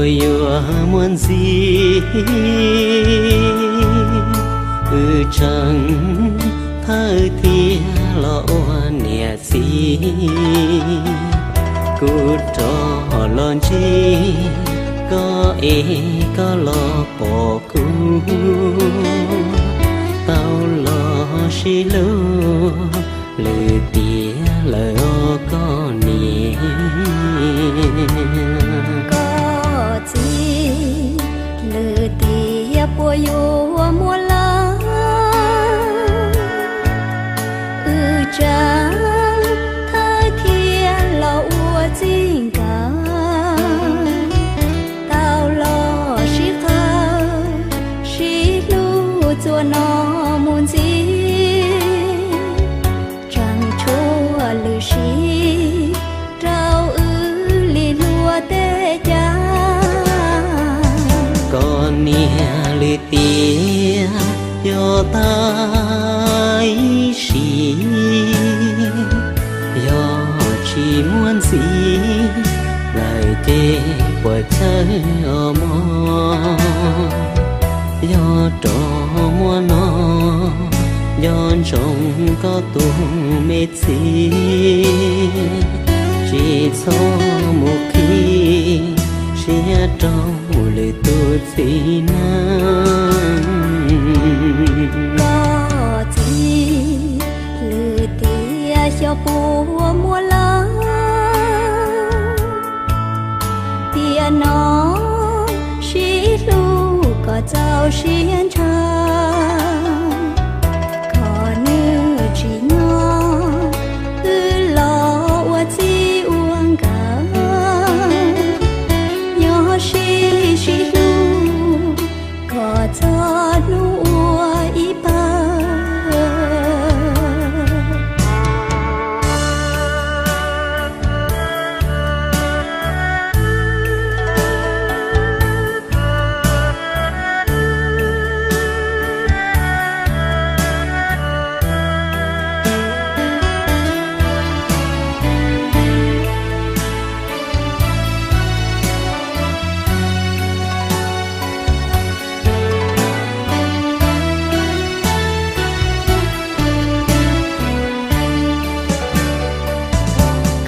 Yuav muaj ntxiv, wb tseem thawj thiab los ua niam txiv. Kuv rov los ntsib koj es koj los pom kuv, tau los sib hlub, lwm tiam lawm os koj niam. Koj txiv, lwm tiam puas yuav muaj lawm, wb tseem thawj thiab los ua txij nkawm, tau los sib qawm sib hlub txuas no mus ntxiv, tseem tshuav lwm sim rau wb li hlua tej cai. Koj niam, lwm tiam yog tag ib sim, yog tsis muaj ntxiv lawm ces puas chawj os mog. Yog rov muaj no, nco ntsoov koj tus me txiv, tsis txhob mus qhib siab rau lwm tus txiv neej. Koj txiv, lwm tiam xyov puas muaj lawm, tiam no sib hlub kom txaus siab ntshaw. Koj nws tsis nyob, wb los ua txij ua nkawm, nyob sib sib hlub kom txog hnub ua ib pawg.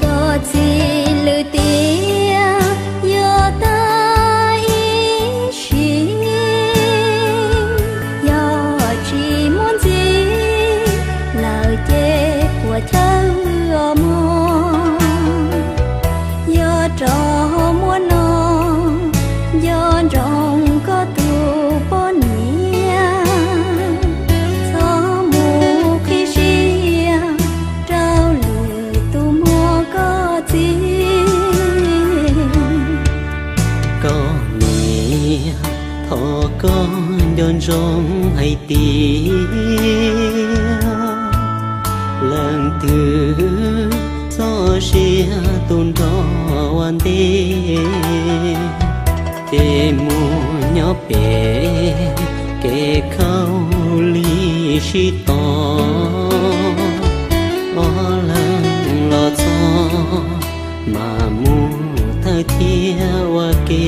Koj txiv, lwm tiam yog tag ib sim, yog tsis muaj ntxiv lawm ces puas chawj os mog. Yog rov muaj no, nco ntsoov koj tus poj niam, txhob mus qhib siab rau lwm tus muaj koj txiv. Koj niam, thov koj nco ntsoov hais tias leej twg txoj sia tu nrho ua ntej, ces mus nyob pem kev khaub lig sib tos. Ob leeg los txog mas mus thawj thiab ua ke.